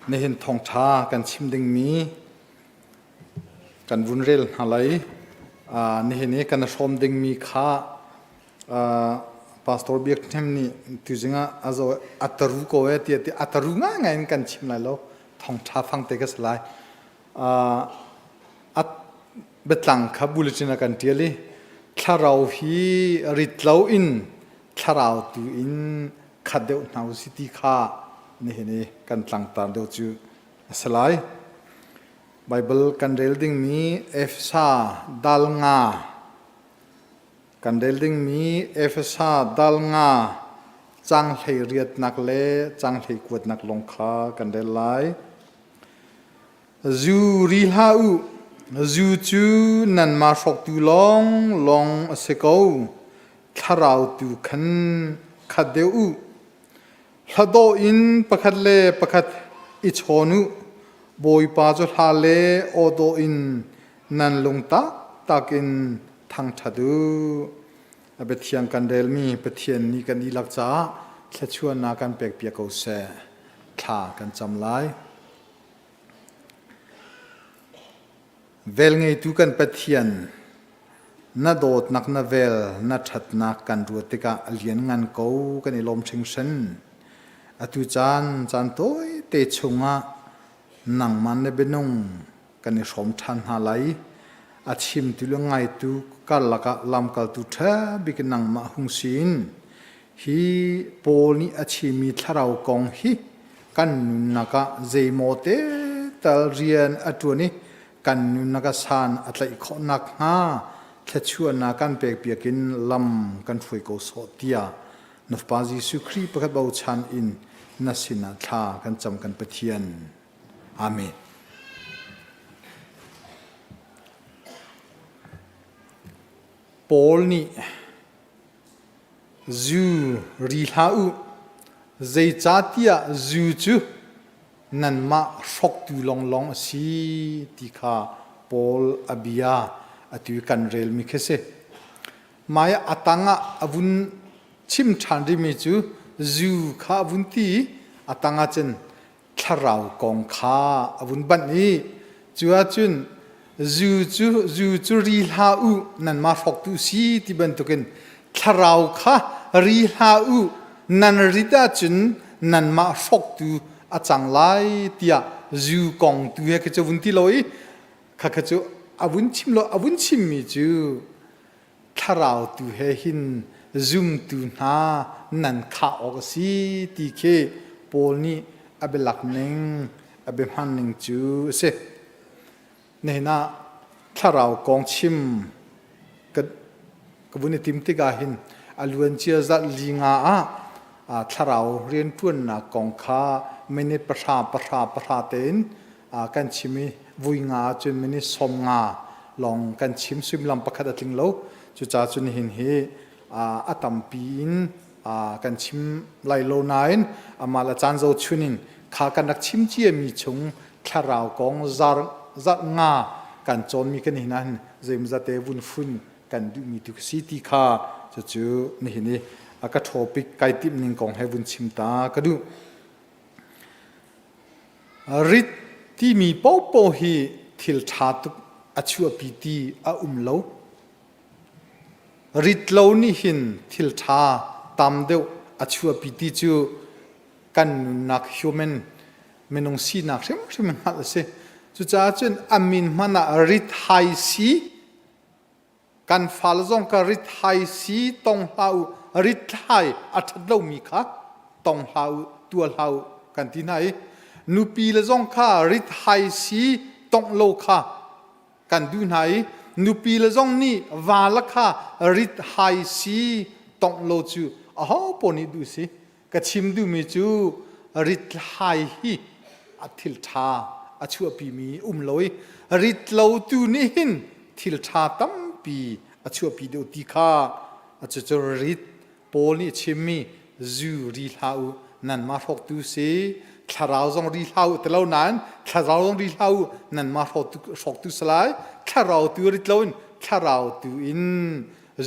Nihin thawngṭha kan chim dingmi kan vun rel hna lai. Nihin i kan hrawm dingmi kha Pastor Biak Hnem nih tuzing ah a zo a taru ko e tiah ti a taru ngaingai in kan chim lai lo. Thawngṭha fang te ka si lai. A biatlang kha bulletin a kan ṭial i thlarau hi rit loin thlarau tu in khat deuh hna usih ti kha nihin i kan tlangtar deuh cu a si lai. Baibal kan rel dingmi Efesa dal nga kan rel dingmi Efesa dal nga cang hlei riatnak le cang hlei kuatnak lawng kha kan rel lai. Zu ri hlah u, zu cu nanmah hrawktu lawnglawng a si ko. Thlarau tu khan khat deuh u. Hladawh in pakhat le pakhat i chawn u. Bawipa cu hla le aw dawh in nan lung taktak in thangṭhat u. A biathiang kan relmi Pathian nih kan dihlak caah thluachuahnak kan pekpiak ko seh. Thla kan cam lai. Velngeitu kan Pathian, na dawtnak na vel, na ṭhatnak kan ruat tikah a lianngan ko kan i lawm hringhran. Atu caan, caan tawite chungah nangmah na bianung kan i hrawm ṭhan hna lai. A chimtu le ngaitu karlak ah lamkaltu ṭha bik nangmah hung sin. Hi Paul nih a chimmi thlarau kong hi kan nunnak ah zeimaw te tal rian a ṭuan i kan nunnak ah san a tlaih khawh nakhnga thluachuahnak kan pekpiak in lam kan hruai ko sawh tiah na Fapa Jesuh Khrih pakhat bochan in na sinah thla kan cam kan Pathian. Amen. Paul nih Zu ri hlah u, zeicahtiah zu cu nanmah hroktu lawnglawng a si ti kha Paul a bia atu i kan relmi khi a si. Mah i a tangah a vun chim ṭhan rihmi cu zu kha a vun ti i a tangah cun thlarau kong kha a vun banh i cu ahcun zu cu zu cu ri hlah u nanmah hrawktu si ti bantukin thlarau kha ri hlah u nan rit ahcun nanmah hrawktu a cang lai tiah zu kong tu he khi cu vun ti lo i khakha cu a vun chim lo a vun chimmi cu thlarau tu he hin zumtu hna nan khah awk a si ti khi Paul nih a bialak ning a biahman ning cu a si. Nihin ah thlarau kong chim ka ka vun i tim tikah hin a luancia zarh li nga ah thlarau rianṭuannak kong kha minute pahra pahra pahra tein kan chim i vui nga ahcun minute 50 lawng kan chim suimilam pakhat a tling lo. Cucaah cun nihin hi a tampi in kan chim lai lo nain amah le caan zohchun in kha kan rak chim ciami chung thlarau kong zar zarh nga kan cawnmi kan hin ahhin zeimazate vun fun kan duhmi tu si ti kha cucu nihin i a ka topic kai timh ning kong he vun chim ta ka duh. Rit timi paohpaoh hi thil ṭha tuk a chuahpi ti a um lo. Rit lo nih hin thil ṭha tam deuh a chuahpi ti cu kan nunnak human minung sinak hrimhrim in hngalh a si. Cucaah cun a min hmanh ah rit hai si Kan fale zong kha rit-hai si tong hlah u, rit-hai a ṭhat lomi kha tong hlah u, tuah hlah u kan ti hna i nupi le zong kha rit-hai si tongh lo kha kan duh hna i nupi le zong nih va le kha rit-hai si tongh lo cu aho paoh nih duh si. Ka chim duhmi cu rit-hai hi a thil ṭha a chuahpimi um lo i rit lo tu nih hin thil ṭha tampi a chuahpi deuh ti kha a cucu rit Paul nih a chimmi zu ri hlah u nanmah hrawktu si thlarau zong ri hlah u ti lo nain thlarau zong ri hlah u nanmah hrawktu si lai thlarau tu rit loin thlarau tu in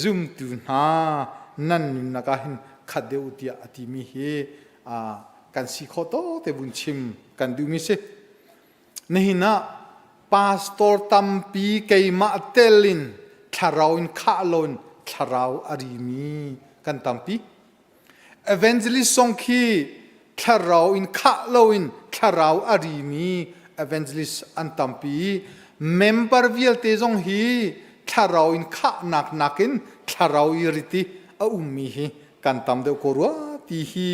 zumtu hna nan nunnak ah hin khat deuh u tiah a timi hi. kan si khawh to te vun chim kan duhmi si. Nihin ah pastor tampi keimah tel in thlarau in khah loin thlarau a rimi kan tampi. Evangelist zong khi thlarau in khah loin thlarau a rimi evangelist an tampi i member vialte zong hi thlarau in khahnak nakin thlarau i rit i a ummi hi kan tam deuh ko rua ti hi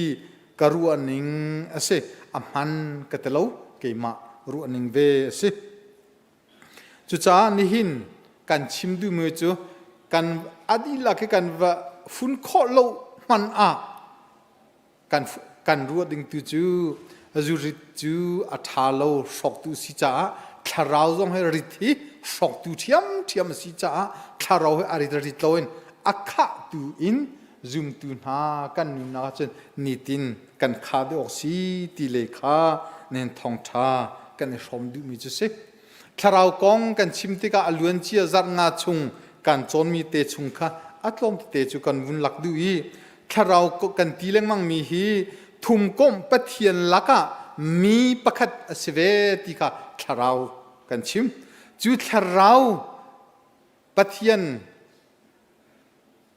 ka ruahning a si. A hman ka ti lo, keimah ruahning ve a si. Cucaah nihin kan chim duhmi cu kan a dihlak hi kan va fun khawh lo hmanh ah kan kan ruah ding tu cu zurit cu a ṭha lo hrawktu si caah thlarau zong hi rit hi hrawktu ṭhiamṭhiam a si caah thlarau hi a rit rit loin a khahtu in zumtu hna kan nunnak ahcun nitin kan kha deuh awk si ti le kha nen thawngṭha kan i hrawm duhmi cu si. Thlarau kong kan chim tikah a luancia zarh nga chung kan cawnmi te chung kha a tlawm tete cu kan vun lak duh i thlarau kan ti lengmang mi hi thumkomh Pathian lakah mi pakhat a si ve ti kha thlarau kan chim. Cu thlarau Pathian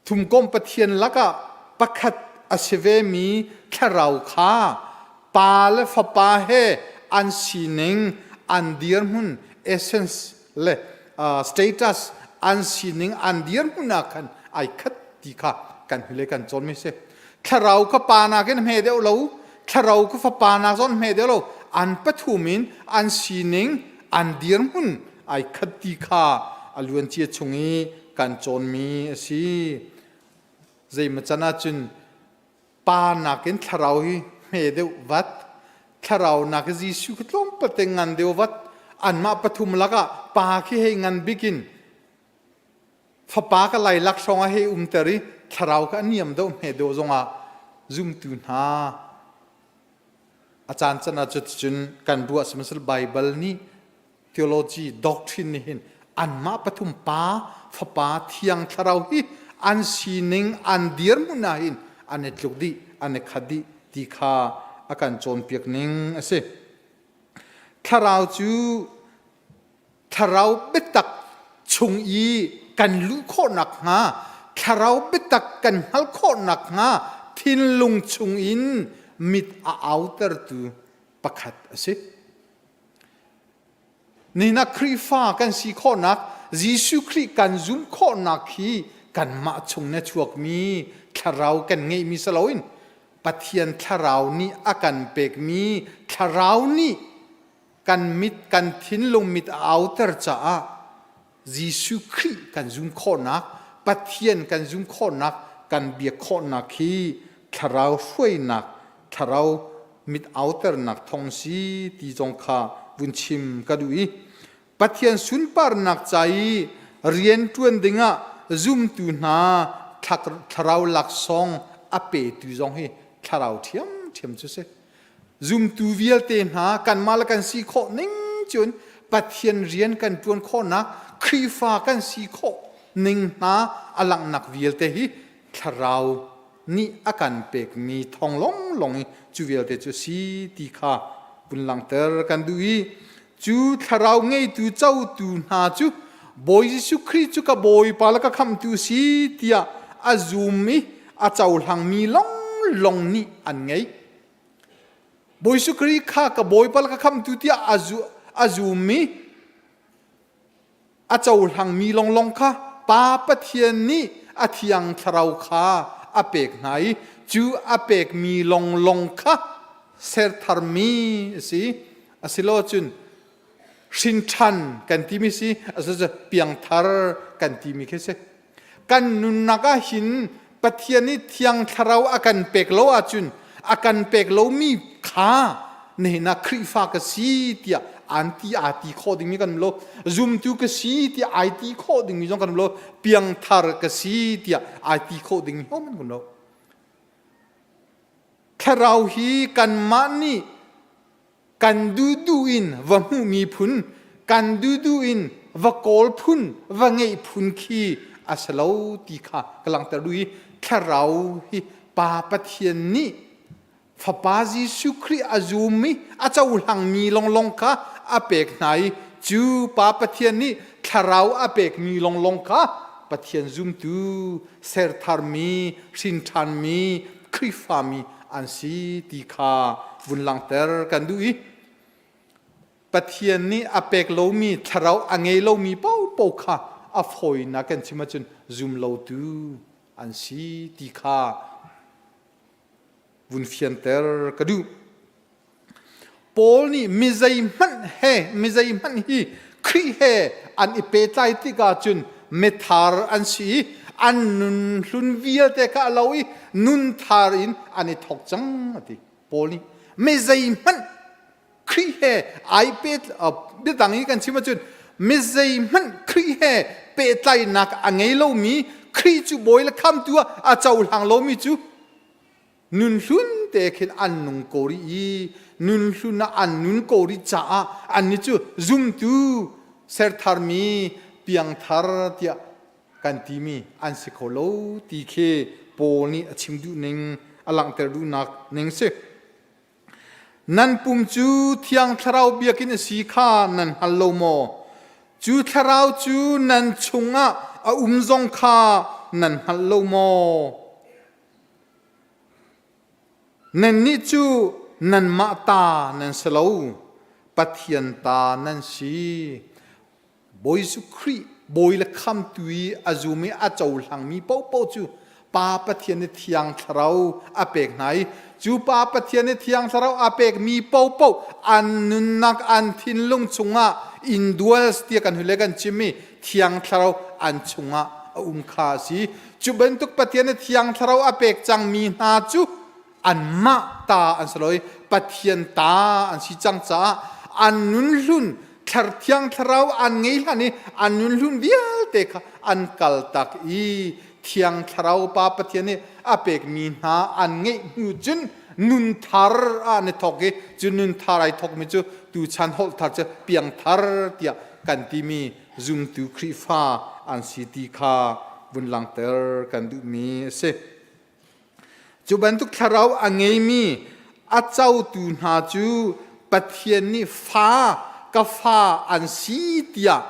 Thumkomh Pathian lakah pakhat a si vemi thlarau kha pa le fapa he an sining, an dirhmun, essence le uh, status an sining, an dirhmun ah khan ai khat ti kha kan hule kan cawnmi si. Thlarau kha pa nakin hme deuh lo, thlarau kha fapa nak zon hme deuh lo, an pathum in an sining, an dirhmun ai khat ti kha a luancia chung i kan cawnmi a si. Zeimaw can ahcun pa nakin thlarau hi hme deuh vat, thlarau nak hi Jesuh khi tlawmpal te ngan deuh vat, anmah pathum lakah pa khi hei ngan bik in fapa ka lailak hrawng ah hei umter i thlarau kha a niam deuh hme deuh zongah zumtu hna a caan can ah cuticun kan ruah sihmanhsehlaw Baibal nih theology doctrine nih hin anmah pathum pa fapa thiang thlarau hi an sining an dirhmun ah hin an i tluk dih an i khat dih ti kha a kan cawnpiak ning a si thlarau cu thlarau biatak chung i kan luh khawh nakhnga thlarau biatak kan hngalh khawh nakhnga thinlung chung in mit a autertu pakhat a si Nihin ah Khrihfa kan si khawhnak, Jesuh Khrih kan zumh khawhnak hi kanmah chung na chuakmi thlarau kan ngeihmi si loin Pathian thlarau nih a kan pekmi thlarau nih kan mit kan thinlung mit a auter caah Jesuh Khrih kan zum khawhnak, Pathian kan zum khawhnak, kan biak khawhnak hi thlarau hruainak, thlarau mit auternak thong si ti zong kha vun chim ka duh i Pathian sunparnak ca i rian ṭuan dingah zumtu hna thlarau laksawng a petu zong hi thlarau ṭhiamṭhiam cu si. Zumtu vialte hna kanmah le kan si khawh ning cun Pathian rian kan ṭuan khawhnak Khrihfa kan si khawh ning hna a langhnak vialte hi thlarau nih a kan pekmi thawng lawnglawng i cu vialte cu si ti kha vun langhter kan duh i cu thlarau ngeitu cotu hna cu Bawi Jesuh Khrih cu ka Bawipa le ka khamhtu si tiah a zum i a cohlangmi lawnglawng nih an ngei. Bawi Jesuh Khrih kha ka Bawipa le ka khamhtu tiah a zum i a cohlangmi lawnglawng kha Pa Pathian nih a thiang thlarau kha a pek hna i cu a pekmi lawnglawng kha sertharmi a si. Asilo cun hrinṭhan kan timi si, asiloah piangthar kan timi khi si. Kan nunnak ah hin Pathian nih thiang thlarau a kan pek lo ahcun a kan pek lomi kha nihin ah Khrihfa ka si tiah an ti aa ti khawh dingmi kan um lo zumtu ka si tiah ai ti khawh dingmi zong kan um lo piangthar ka si tiah ai ti khawh dingmi hom kan um lo thlarau hi kanmah nih kan duhduh in va hmuhmi phun kan duhduh in va kawl phun va ngeih phun khi a si lo ti kha ka langhter duh i thlarau hi pa Pathian nih Fapa Jesuh Khrih a zum i a cohlangmi longlong kha a pek hna i cu Pa Pathian nih Thlarau a pekmi longlong kha Pathian zumtu, sertharmi, hrinṭhanmi, Khrihfami an si ti kha vun langhter kan duh i Pathian nih a pek lomi thlarau a ngei lomi paohpaoh kha a fawinak kan chim ahcun zum lotu an si ti kha vun fianter ka duh. Paul nih mi zeihmanh he mi zeihmanh hi Khrih he an i pehtlai tikah cun mithar an si i an nun hlun vialte kha a lo i nun thar in an i thawk cang a ti. Paul nih mi zeihmanh Khrih he ai pet biadang i kan chim ahcun mi zeihmanh Khrih he pehtlaihnak a ngei lomi Khrih cu bawi le khamtu ah a cohlang lomi cu nun hlun te khin an nung ko rih i nun hlun ah an nun ko rih caah annih cu zumtu sertharmi piangthar tiah kan timi an si kho lo ti khi Paul nih a chim duh ning a langhter duhnak ning si. Nan pum cu Thiang Thlarau biakinn a si kha nan hngal lo maw? Cu Thlarau cu nan chungah a um zong kha nan hngal lo maw? Nannih cu nanmah ta nan si lo, Pathian ta nan si. Bawi Jesuh Khrih bawi le khamtu i a zum i a cohlangmi paohpaoh cu Pa Pathian i Thiang Thlarau a pek hna i cu Pa Pathian i Thiang Thlarau a pekmi paohpaoh an nunnak an thinlung chungah indwells tiah kan hule kan chimmi Thiang Thlarau an chungah a um kha a si. Cu bantuk Pathian i Thiang Thlarau a pek cangmi hna cu anmah ta an si lo i Pathian ta an si cang caah an nun hlun thlar thiang thlarau an ngei hlan i an nun hlun vialte kha an kaltak i thiang thlarau pa Pathian nih a pekmi hna an ngeih hnu cun nun thar ah an i thawk i cu nun thar ai thawkmi cu tuchan holh thar cu piangthar tiah kan timi zumtu Khrihfa an si ti kha vun langhter kan duhmi a si. Cu bantuk thlarau a ngeimi a cotu hna cu Pathian nih fa ka fa an si tiah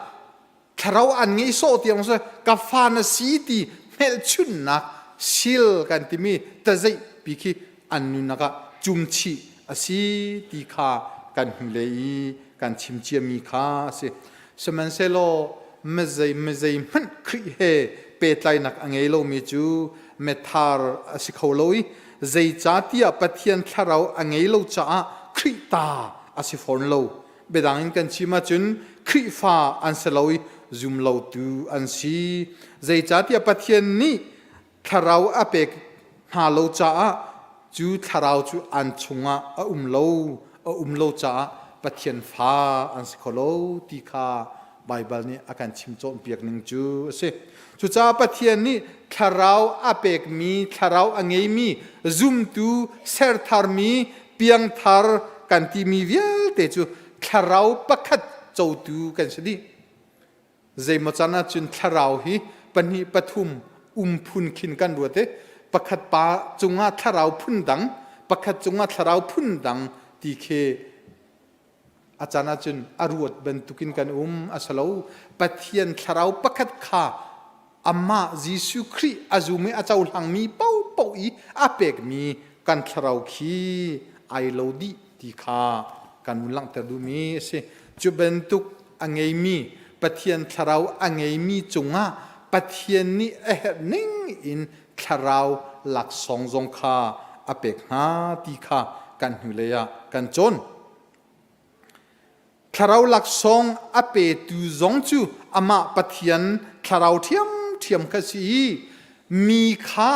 thlarau an ngei sawh tiang si ka fa na si ti hmelchunhnak sil kan timi tazeih pi khi an nunnak ah cumchih a si ti kha kan hnulei i kan chim ciami kha a si. Sihmanhsehlaw mizei mizei hmanh Khrih he pehtlainak a ngei lomi cu methar a si kho lo i zeicahtiah Pathian thlarau a ngei lo caah Khrih ta a si fawn lo. Biadang in kan chim ahcun Khrihfa an si lo i zumlotu an si. Zeicahtiah Pathian nih thlarau a pek hna lo caah cu thlarau cu an chungah a um lo a um lo caah Pathian fa an si kho lo ti kha Baibal nih a kan chim cawnpiak ning cu a si. Cucaah Pathian nih thlarau a pekmi thlarau a ngeimi zumtu sertharmi piangthar kan timi vialte cu thlarau pakhat cotu kan si dih. Zeimaw can ahcun thlarau hi pahnih pathum um phun khin kan ruat i pakhat pa cungah thlarau phun dang, pakhat cungah thlarau phun dang ti khi a can ahcun a ruat bantukin kan um a si lo. Pathian thlarau pakhat kha amah Jesuh Khrih a zum i a cohlangmi paohpaoh i a pekmi kan thlarau khi ai lo dih ti kha kan vun langhter duhmi a si. Cu bantuk a ngeimi Pathian thlarau a ngeimi cungah Pathian nih a herh ning in thlarau laksawng zong kha a pek hna ti kha kan hnulei ah kan cawn. Thlarau laksawng a petu zong cu amah Pathian thlarau ṭhiamṭhiam kha si i mi kha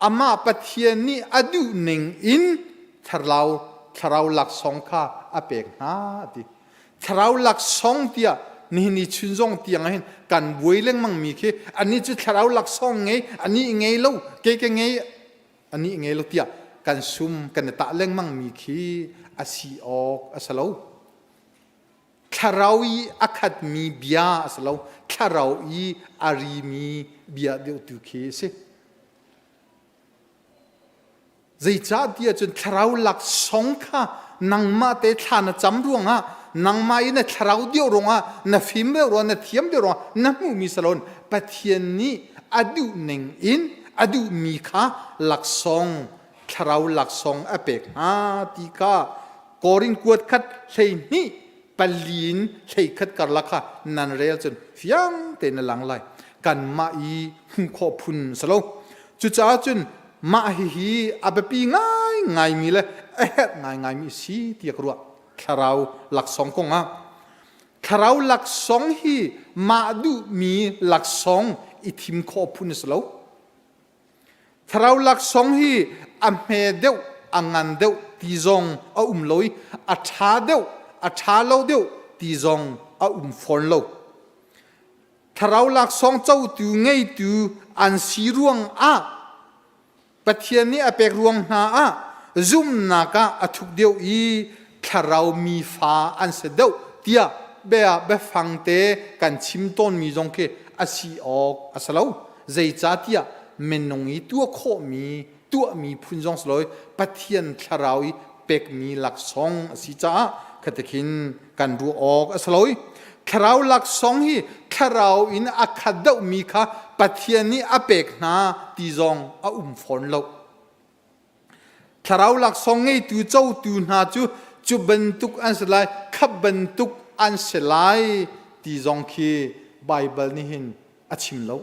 amah Pathian nih a duh ning in thlarau thlarau laksawng kha a pek hna a ti. Thlarau laksawng tiah nihin ni chun zong tiang ah hin kan buai lengmang mi khi anih cu thlarau laksawng ngei anih ngei lo kei ka ngei anih ngei lo tiah kan sum kan i tah lengmang mi khi a si awk a si lo. Thlarau i a khatmi bia a si lo thlarau i a rimi bia deuh tu khi a si. Zeicahtiah cun thlarau laksawng kha nangmah te thla na cam ruangah nangmah i na thlarau deuh ruangah na fim deuh ruangah na thiam deuh ruangah na hmuhmi salon Pathian nih a duh ning in a duhmi kha laksawng thlarau laksawng a pek hna ti kha Korin kuat khat 12 pali in 11 karlak kha nan rel cun fiang tein a lang lai. Kanmah i hmuh khawh phun si lo. Cucaah cun mah hihi a biapi ngaingaimi le a herh ngaingaimi a si tiah ka ruah. Thlarau laksawng kong ah. Thlarau laksawng hi mah duhmi laksawng i thim khawh phun a si lo. Thlarau laksawng hi a hme deuh, a ngan deuh ti zong a um lo i a ṭha deuh, a ṭha lo deuh ti zong a um fawn lo. Thlarau laksawng cotu ngeitu an si ruang ah Pathian nih a pek ruang hna ah zumhnak ah a thuk deuh i thlarau mi fa an si deuh tiah bia biafang te kan chim tawnmi zong khi a si awk a si lo. Zeicahtiah minung i tuah khawhmi tuahmi phun zong si lo i Pathian thlarau i pekmi laksawng a si caah khatikhin kan ruah awk a si lo i thlarau laksawng hi thlarau in a khat deuhmi kha Pathian nih a pek hna ti zong a um fawn lo. Thlarau laksawng ngeitu cotu hna cu cu bantuk an si lai, kha bantuk an si lai ti zong khi Baibal nih hin a chim lo.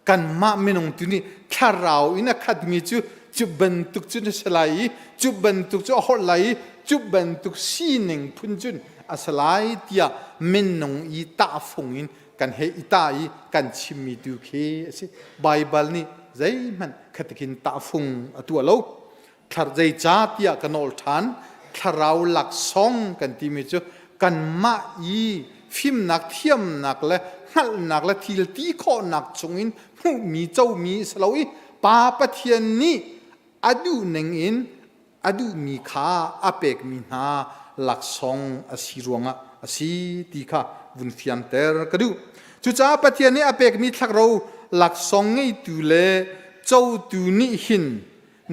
Kanmah minung tu nih thlarau in a khatmi cu cu bantuk cun a si lai i cu bantuk cu a holh lai i cu bantuk sining phun cun a si lai tiah minung i tahfung in kan hei i tah i kan chimmi tu khi a si. Baibal nih zeihmanh khatikin tahfung a tuah lo. Thlar zeica tiah ka nawl ṭhan thlarau laksawng kan timi cu kanmah i fimnak thiamnak le hngalhnak le thil ti khawhnak chungin hmuhmi comi si lo i Pa Pathian nih a duh ning in a duhmi kha a pekmi hna laksawng a si ruangah a si ti kha vun fianter ka duh. Cucaah Pathian nih a pekmi thlarau laksawng ngeitu le cotu nih hin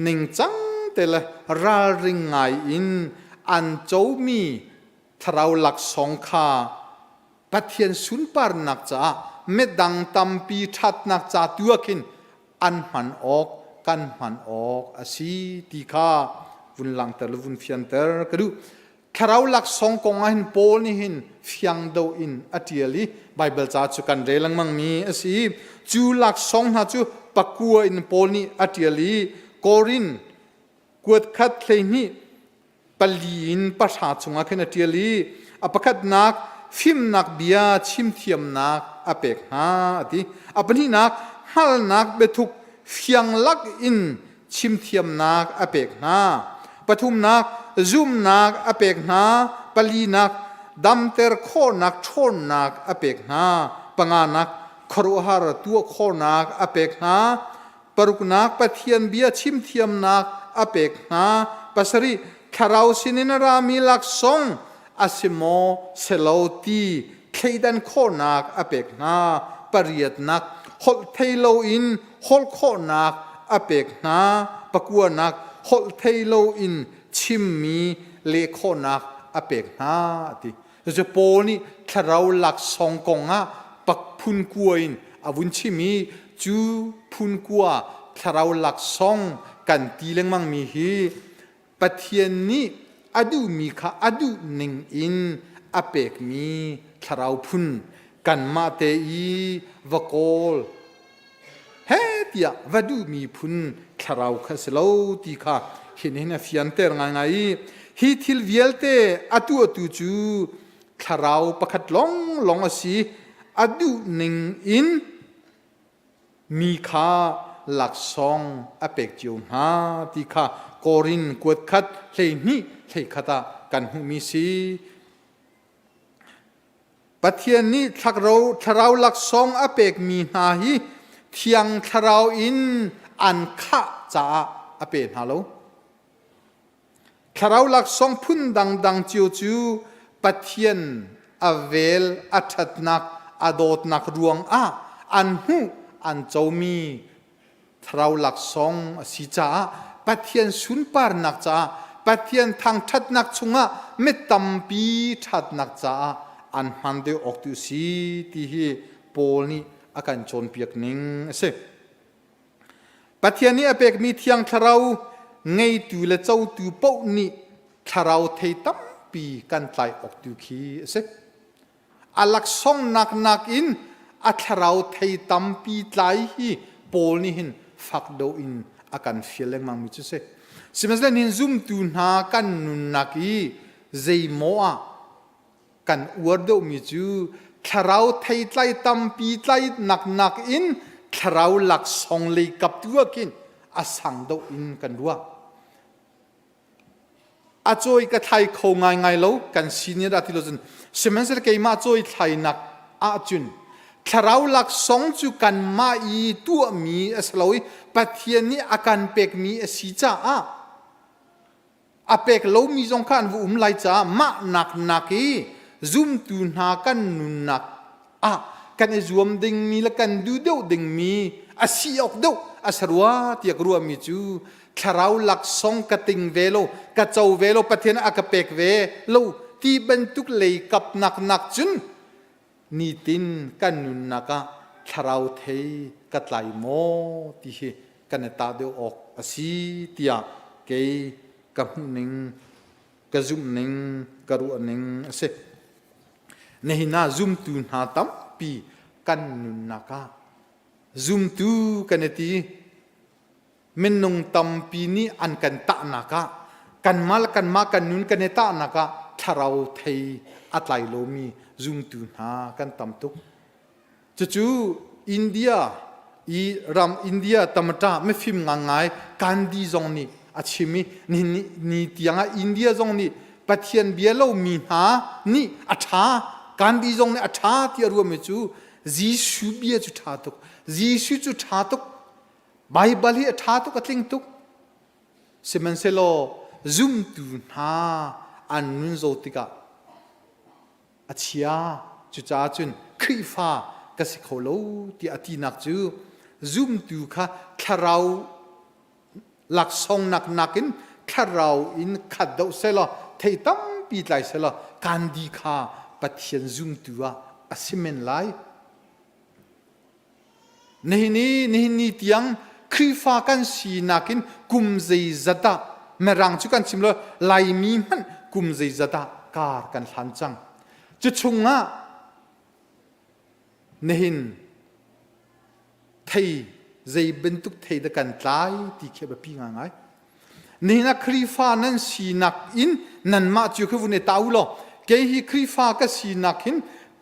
ningcang te le ralring ngai in an comi thlarau laksawng kha Pathian sunparnak caah midang tampi ṭhatnak ca tu ah khin an hman awk kan hman awk a si ti kha vun langhter le vun fianter ka duh. Thlarau laksawng kong ah hin Paul nih hin fiang do in a ṭial i Baibal ca cu kan rel lengmang mi a si. Cu laksawng hna cu pakua in Paul nih a ṭial i Korin kuat khat 12 pali in pahra chungah khin a ṭial i a pakhatnak fimnak bia chimthiamnak a pek hna a ti. A pahnihnak hngalhnak biathuk fiang lak in chimthiamnak a pek hna. Pathumnak zumnak a pek hna. Palinak damter khawhnak ṭhawnnak a pek hna. Panganak khuaruahhar tuah khawhnak a pek hna. Paruknak Pathian bia chimthiamnak a pek hna. Pasarih thlarau sinin a rami laksawng a si maw selo ti thleidan khawhnak a pek hna. Pariatnak holh thei loin holh khawhnak a pek hna. Pakuanak holh thei loin chimmi leh khawhnak a pek hna a ti. Cucu Paul nih thlarau laksawng kong ah pak phun kua in a vun chim i cu phun kua thlarau laksawng kan ti lengmang mi hi Pathian nih a duhmi kha a duh ning in a pekmi thlarau phun kanmah te i va kawl he tiah va duhmi phun thlarau kha si lo ti kha hin hin a fianter ngaingai i hi thil vialte a tuahtu cu thlarau pakhat lawnglawng a si a duh ning in mi kha laksawng a pek cio hna ti kha Korin kuat khat 12 11 ah kan hmuhmi si. Pathian nih thlarau laksawng a pekmi hna hi thiang thlarau in an khah caah a pe hna lo. Thlarau laksawng phun dangdang cio cu Pathian a vel a ṭhatnak a dawtnak ruangah an hmuh an comi thlarau laksawng a si caah Pathian sunparnak caah Pathian thangṭhatnak chungah mi tampi ṭhatnak caah an hman deuh awk tu si ti hi Paul nih a kan cawnpiak ning a si. Pathian nih a pekmi Thiang Thlarau ngeitu le cotu paoh nih thlarau thei tampi kan tlai awk tu khi a si. A laksawngnak nakin a thlarau thei tampi tlai hi Paul nih hin fak do in a kan fial lengmang mi cu si. Sihmanhsehlaw nihin zumtu hna kan nunnak i zeimaw ah kan uar deuhmi cu thlarau theitlai tampi tlainak nakin thlarau laksawng lei kap tu ah khin a sang deuh in kan ruah. A cawi ka thlai kho ngaingai lo kan senior dah ti lo cun sihmanhsehlaw keimah cawi thlainak ahcun thlarau laksawng cu kanmah i tuahmi a si lo i Pathian nih a kan pekmi a si caah a pek lomi zong kha an va um lai caah mah nak nak i zumtu hna kan nunnak ah kan i zuam dingmi le kan duh deuh dingmi a si awk deuh a si rua tiah ka ruahmi cu thlarau laksawng ka ting ve lo ka co ve lo Pathian a ka pek ve lo ti bantuk lei kap nak nak cun nitin kan nunnak ah thlarau thei ka tlai maw ti hi kan i tah deuh awk a si tiah kei ka hmuhning ka zumhning ka ruahning a si. Nihin ah zumtu hna tampi kan nunnak ah zumtu kan i ti minung tampi nih an kan tahnak ah kanmah le kanmah kan nun kan i tahnak ah thlarau thei a tlai lomi zumtu hna kan tam tuk. Cucu India i ram India tamata mifim ngangai Gandhi zong nih a chim i ni, ni tiang ah India zong nih Pathian bia lomi hna nih a ṭha Gandhi zong nih a ṭha ti a ruahmi cu Jesuh bia cu ṭha tuk Jesuh cu ṭha tuk Baibal hi a ṭha tuk a tling tuk sihmanhsehlaw zumtu hna an nun zo tikah a chia cucaah cun Khrihfa ka si kho lo tiah a tinak cu zumtu kha thlarau laksawngnak nakin thlarau in khat deuh selaw thei tampi tlai selaw Gandhi kha Pathian zumtu ah a si men lai. Nihin i nihin ni tiang Khrihfa kan sinak in kum zeizat ah Mirang cu kan chim lo Laimi hmanh kum zeizat ah kar kan hlan cang. Cu chungah nihin thei zei bantuk thei dah kan tlai ti khi a biapi ngaingai. Nihin ah Khrihfa nan sinak in nanmah cu khi vun i ta u law kei hi Khrihfa ka sinak hin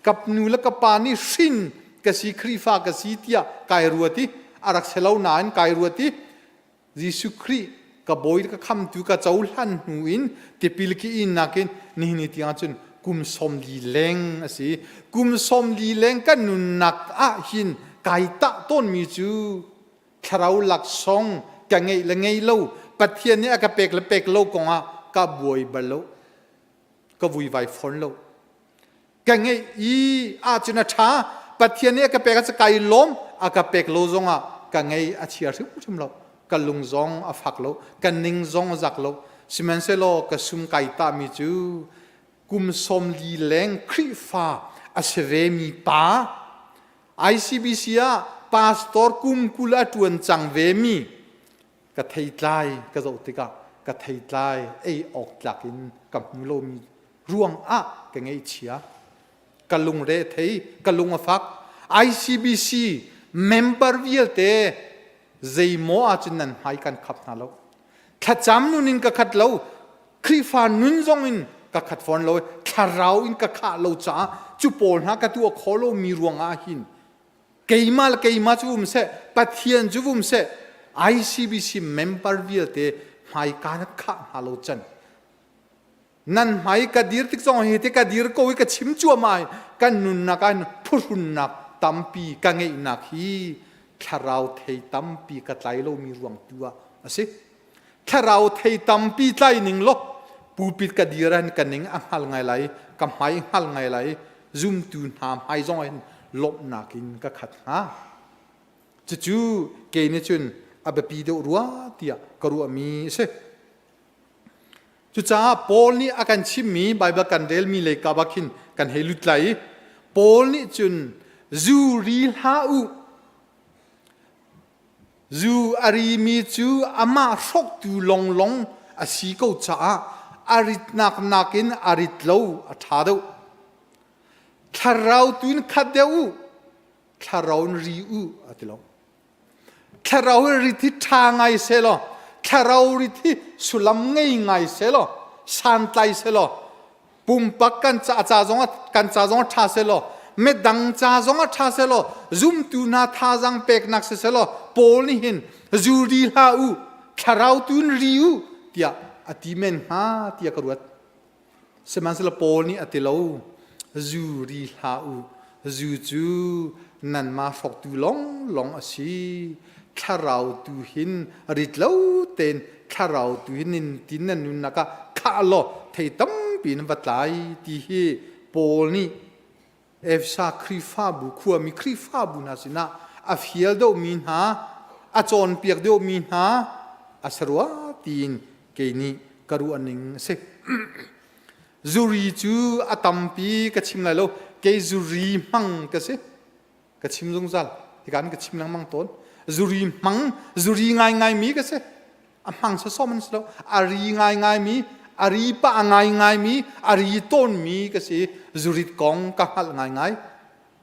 ka nu le ka pa nih hrin ka si Khrihfa ka si tiah kai ruat i a rak si lo nain kai ruat i Jesuh Khrih ka bawi ka khamtu ka cohlan hnu in tipil ki in nakin nihin ni tiang cun kum 40 leng a si. Kum 40 leng kan nunnak ah hin kai tah tawnmi cu thlarau laksawng ka ngeih le ngei lo Pathian nih a ka pek le pek lo kongah ka buai bal lo ka vuivai fawn lo ka ngeih i ahcun a ṭha Pathian nih a ka pek ah kai lawm a ka pek lo zongah ka ngei a chia hrimhrim lo ka lung zong a fak lo ka ning zong a zak lo sihmanhsehlaw ka sum kai tami cu kum 40 leng Khrihfa a si ve mi pa ICBC ah pastor kum 20 a ṭuan cang ve mi ka theitlai ka zoh tikah ka theitlai ei awk tlak in ka hmu lomi ruang ah ka ngaihchia ka lungre thei ka lung a fak ICBC member vialte zeimaw ahcun nan hmai kan khap hna lo thlacam nun in ka khat lo Khrihfa nun zong in ka khat fawn lo thlarau in ka khah lo caah cu pawl hna ka tuah khawh lomi ruangah hin keimah le keimah cu um seh Pathian cu um seh ICBC member vialte hmaika na khah hna lo can nan hmai ka dir tik zong hi te ka dir ko i ka chim cuahmah kan nunnak ah phuhrunnak tampi ka ngeihnak hi thlarau thei tampi ka tlai lomi ruang tu ah a si Thlarau thei tampi tlai ning law pulpit ka dir an ka ning a hngal ngai lai ka hmai hngal ngai lai zumtu hna hmai zong in lawmhnak in ka khat hnga cucu kei nih cun a biapi deuh rua tiah ka ruahmi a si. Cucaah Paul nih a kan chimmi Baibal kan relmi lei kap ah khin kan hei lut lai i Paul nih cun zu ri hlah u zu a rimi cu amah hroktu longlong a si ko caah a ritnak nakin a rit lo a ṭha deuh. Thlarau tu in khat deuh u, thlarau in ri u a ti lo. Thlarau rit hi ṭha ngai selaw, thlarau rit hi sullam ngei ngai selaw, santlai selaw, pumpak kan ca ca zong kan ca zong ṭha selaw, midang ca zong a ṭha selaw, zumtu hna thazaang peknak si selaw, Paul nih hin zu ri hlah u, thlarau tu in ri u tiah a ti men hnga tiah ka ruat. Sihmanhsehlaw Paul nih a ti lo, zu ri hlah u, zu cu nanmah hrawktu lawnglawng a si. Thlarau tu hin rit lo tein thlarau tu hin nin tin nan nunnak ah khah law thei tampi in va tlai ti hi Paul nih Efesa Khrihfabu khuami Khrihfabu hna sinah a fial deuhmi hna, a cawnpiak deuhmi hna a si rua tiin kei nih ka ruah ning a si. Zuri cu a tampi ka chim lai lo. Kei zuri hmang ka si. Ka chim zungzal. Hikan ka chim lengmang tawn. Zuri hmang, zuri ngaingaimi ka si. A hmang sawsawm an si lo. A ri ngaingaimi, a ri pah ngaingaimi, a ri tawnmi ka si. Zurit kong ka hngalh ngaingai.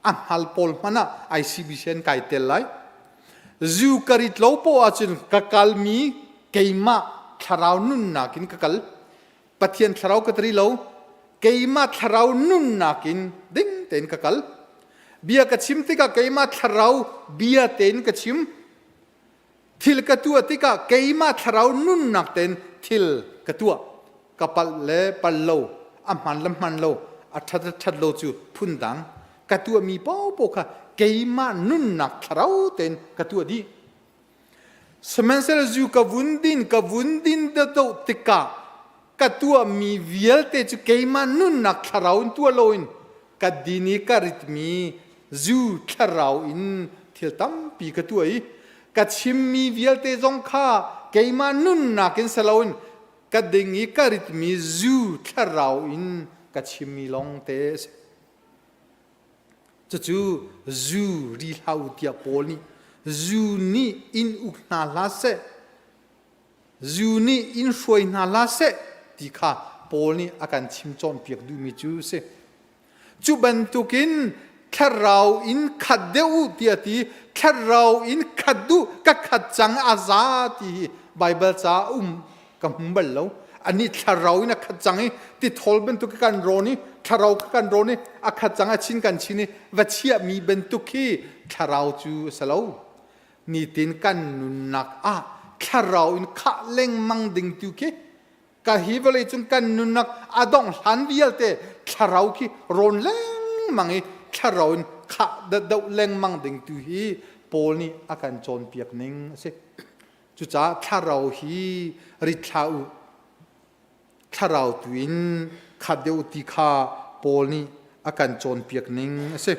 A hngal pawl hmanh ah ICBC an kai tel lai. Zu ka rit lo poah ahcun ka kalmi keimah thlarau nunnak in ka kal. Pathian thlarau ka tari lo. Keimah thlarau nunnak in ding tein ka kal. Bia ka chim tikah keimah thlarau bia tein ka chim. Thil ka tuah tikah keimah thlarau nunnak tein thil ka tuah. Ka palh le pal lo, a hman le hman lo, a ṭhat le ṭhat lo cu phundang. Ka tuahmi paohpaoh kha keimah nunnak thlarau tein ka tuah dih. Sihmanhsehlaw zu ka vun din, ka vun din deuh tikah ka tuahmi vialte cu keimah nunnak thlarau in tuah loin ka din i ka ritmi zu thlarau in thil tampi ka tuah i ka chimmi vialte zong kha keimah nunnak in si loin ka ding i ka ritmi zu thlarau in ka chimmi lawng te a si. Cucu zu ri hlah u tiah Paul nih zu nih in uk hna hlah seh, zu nih in hruai hna hlah seh ti kha Paul nih a kan chim cawnpiak duhmi cu a si. Cu bantukin thlarau in khat deuh u tiah ti thlarau in khat duh ka khat cang a za ti hi Baibal ca um ka hmu bal lo. Anih thlarau in a khat cang i tithawl bantuk kan rawn i thlarau kan rawn i a khat cang a chin kan chin i va chiahmi bantuk khi thlarau cu a si lo. Nitin kan nunnak ah thlarau in khah lengmang ding tu khi ka hi vawlei cung kan nunnak a dongh hlan vialte thlarau khi rawn lengmang i thlarau in khah doh lengmang ding tu hi Paul nih a kan cawnpiak ning a si. Cucaah thlarau hi rit hlah u. Thlarau tu in khat deuh ti kha Paul nih a kan cawnpiak ning a si.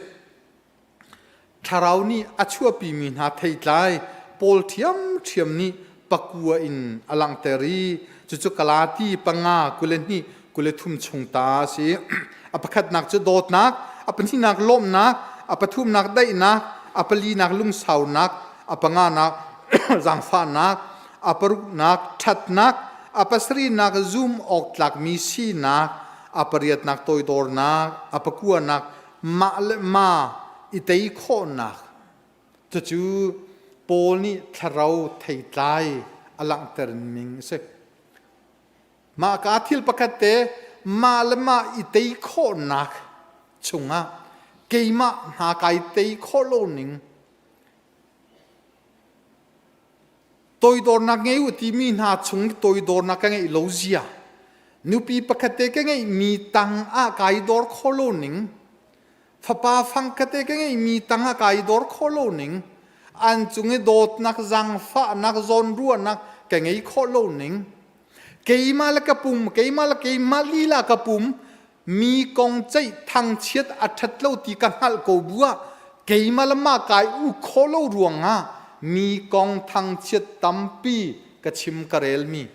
Thlarau nih a chuahpimi hna theitlai Paul ṭhiamṭhiam nih pakua in a langhter i cucu Galati panga 22 23 chung ta a si. A pakhatnak cu dawtnak, a pahnihnak lawmhnak, a pathumnak daihnak, a palinak lungsaunak, a panganak zaangfahnak, a paruknak ṭhatnak, a pasarihnak zum awk tlakmi sinak, a pariatnak toidornak, a pakuanak mah le mah i tei khawhnak. Cucu Paul nih thlarau theitlai a langhter ning a si. Mah ka thil pakhat te mah le mah i tei khawhnak chungah keimah hna kai tei khawh lo ning toidornak ngei u timi hna chung toidornak ka ngeih lo zia nupi pakhat te ka ngeihmi tang ah kai dor khawh lo ning fapa fang kate ka ngeihmi tang ah kai dor khawh lo ning an cung i dawtnak zaangfahnak zawnruahnak ka ngei khawh lo ning keimah le ka pum keimah le keimah lila ka pum mi kong ceih thangchiat a ṭhat lo ti ka hngalh ko bu ah keimah le mah kai u khawh lo ruangah. mi kong thangchiat tampi ka chim ka relmi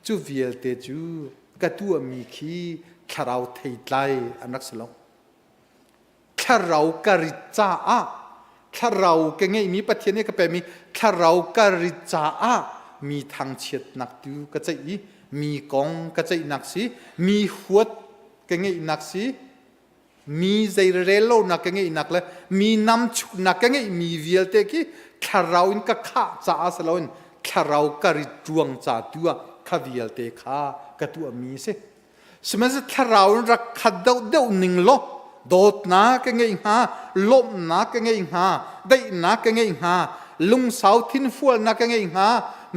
cu vialte cu ka tuahmi khi thlarau theitlai an rak si lo. Thlarau ka rit caah thlarau ka ngeihmi Pathian nih ka pekmi thlarau ka rit caah mi thangchiatnak tu ka ceih i mi kong ka ceihnak si mi huat ka ngeihnak si mi zeirel lonak ka ngeihnak le mi namchuknak ka ngeihmi vialte khi thlarau in ka khah caah si loin thlarau ka rit ruang ca tu ah kha vialte kha ka tuahmi a si. Sihmanhsehlaw thlarau in rak khat deuhdeuh ning law dawtnak ka ngeih hnga, lawmhnak ka ngeih hnga, daihnak ka ngeih hnga, lungsau thinfualnak ka ngeih hnga,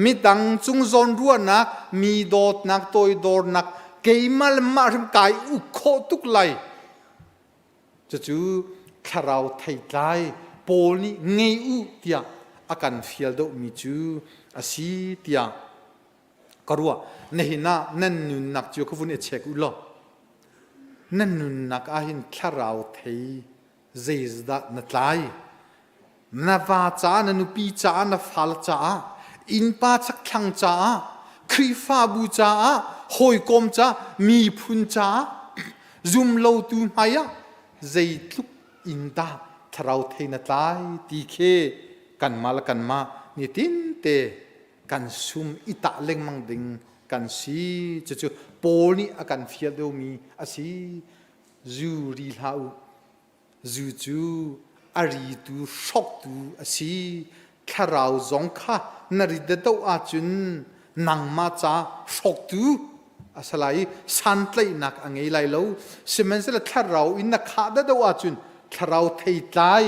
midang cung zawnruahnak, mi dawtnak, toidornak, keimah le mah hrim kai uk khawh tuk lai. Cucu thlarau theitlai Paul nih ngei u tiah a kan fial deuhmi cu a si tiah ka ruah. Nihin ah nan nunnak cu ka vun i check u law nan nunnak ah hin thlarau thei zeizdah na tlai? Na va caah, na nupi caah, na fale caah, innpa chakthlang caah, Khrihfabu caah, hawikom caah, miphun caah, zumlotu hmai ah zeitluk in dah thlarau thei na tlai ti khi kanmah le kanmah nitin te kan sum i tah lengmang ding kan si. Cucu Paul nih a kan fial deuhmi a si. Zu ri hlah u. Zu cu a ritu hroktu a si. Thlarau zong kha na rit do ahcun nangmah ca hroktu a si lai i santlaihnak a ngei lai lo. Sihmanhsehlaw thlarau in na khah do ahcun thlarau theitlai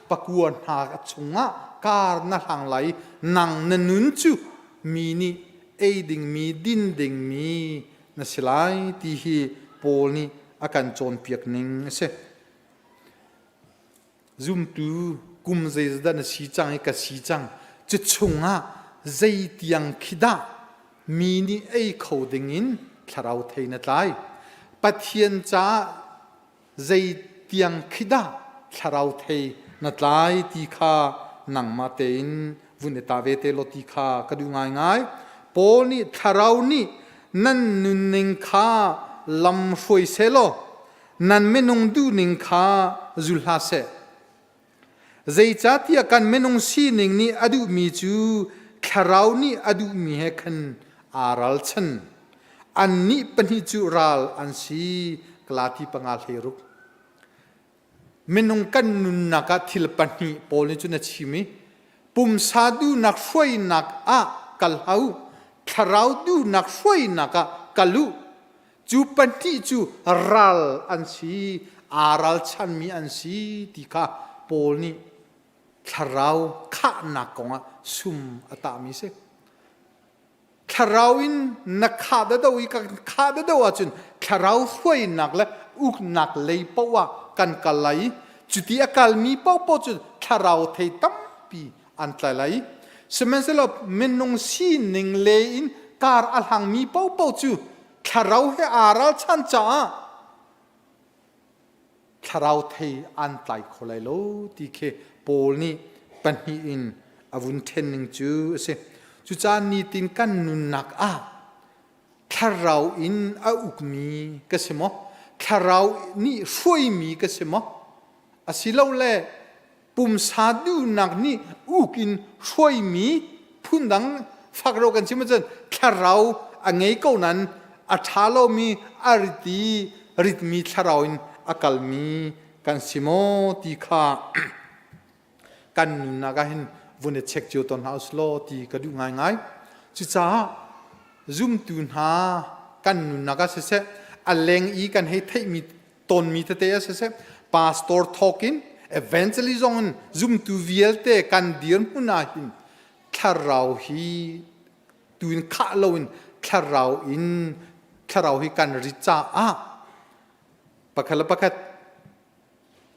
pakua hna chungah kar na hlang lai i nang na nun cu mi nih ei dingmi din dingmi na si lai ti hi Paul nih a kan cawnpiak ning a si. Zumtu kum zeizat na si cang i ka si cang cu chungah zeitiang khi dah mi nih ei kho dingin thlarau thei na tlai. Pathian caah zeitiang khi dah thlarau thei na tlai ti kha nangmah tein vun i ta ve te law ti kha ka duh ngaingai. Paul nih thlarau nih nan nunning kha lam hruai seh law nan minung duhning kha zul hlah seh. Zeicahtiah kan minung sining nih a duhmi cu thlarau nih a duhmi he khan aa ralchan. Annih pahnih cu ral an si. Galati panga 16. Minung kan nunnak ah thil pahnih Paul nih cun a chim i pumsa duhnak hruainak ah kal hau, thlarau duhnak hruainak ah kal u. Cu pahnih cu ral an si, aa ralchanmi an si ti kha Paul nih thlarau khahnak kongah sum a tahmi a si. Thlarau in na khah dado i kan khah dado ahcun thlarau hruainak le uknak lei paoh ah kan kal lai i cuti a kalmi paohpaoh cu thlarau thei tampi an tlai lai. Sihmanhsehlaw minung sining le in kar a hlangmi paohpaoh cu thlarau he aa ralchan caah thlarau thei an tlai kho lai lo ti khi Paul nih pahnih in a vun ṭhen ning cu a si. Cucaah nitin kan nunnak ah thlarau in a ukmi ka si maw? Thlarau nih hruaimi ka si maw? Asilole pumsa duhnak nih uk in hruaimi phundang fak ro kan chim ahcun thlarau a ngei ko nain a ṭha lomi a rit i ritmi thlarau in a kalmi kan si maw ti kha kan nunnak ah hin vun i check cio tawn hna usih law ti ka duh ngaingai. Cucaah zumtu hna kan nunnak ah siseh a leng i kan hei theihmi tawnmi tete ah siseh pastor thawk in evangelist zong in zumtu vialte kan dirhmun ah hin thlarau hi tuin khah loin thlarau in thlarau hi kan rit caah pakhat le pakhat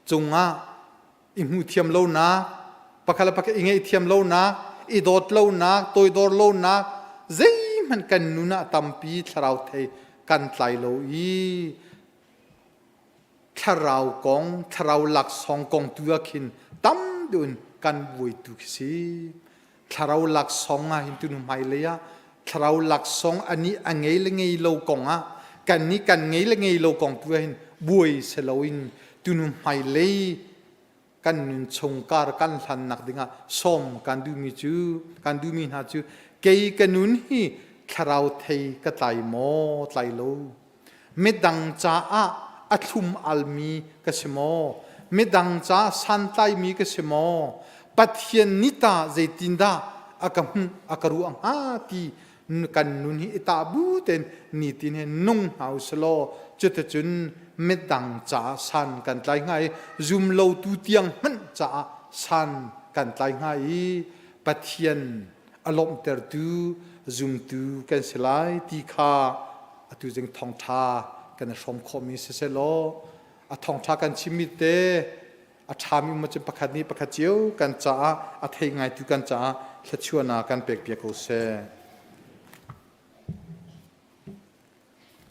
cungah i hmuh thiam lonak pakhat le pakhat i ngeih thiam lonak i dawt lonak toidor lonak zeihmanh kan nun ah tampi thlarau thei kan tlai lo i thlarau kong, thlarau laksawng kong tu ah khin tam deuh in kan buai tu khi si. Thlarau laksawng ah hin tunu hmailei ah thlarau laksawng ani a ngei le ngei lo kong ah kan nih kan ngei le ngei lo kong tu ah hin buai si loin tunu hmailei kan nun chungkar kan hlannak dingah sawm kan duhmi cu kan duhmi hna cu kei ka nun hi thlarau thei ka tlai maw tlai lo? Midang caah a thlum almi ka si maw? Midang caah santlaimi ka si maw? Pathian nih ta zeitindah a ka hmuh a ka ruah hnga ti kan nun hi i tah bu tein nitin he nung hna u selaw cuticun midang caah san kan tlai hnga i zumlotu tiang hmanh caah san kan tlai hnga i Pathian a lawmhtertu zumtu kan si lai ti kha atu zing thawngṭha kan i hrawm khawhmi siseh law a thawngṭha kan chimmi te a ṭhami um ahcun pakhat nih pakhat cio kan caah a thei ngaitu kan caah thluachuahnak kan pek piak ko seh.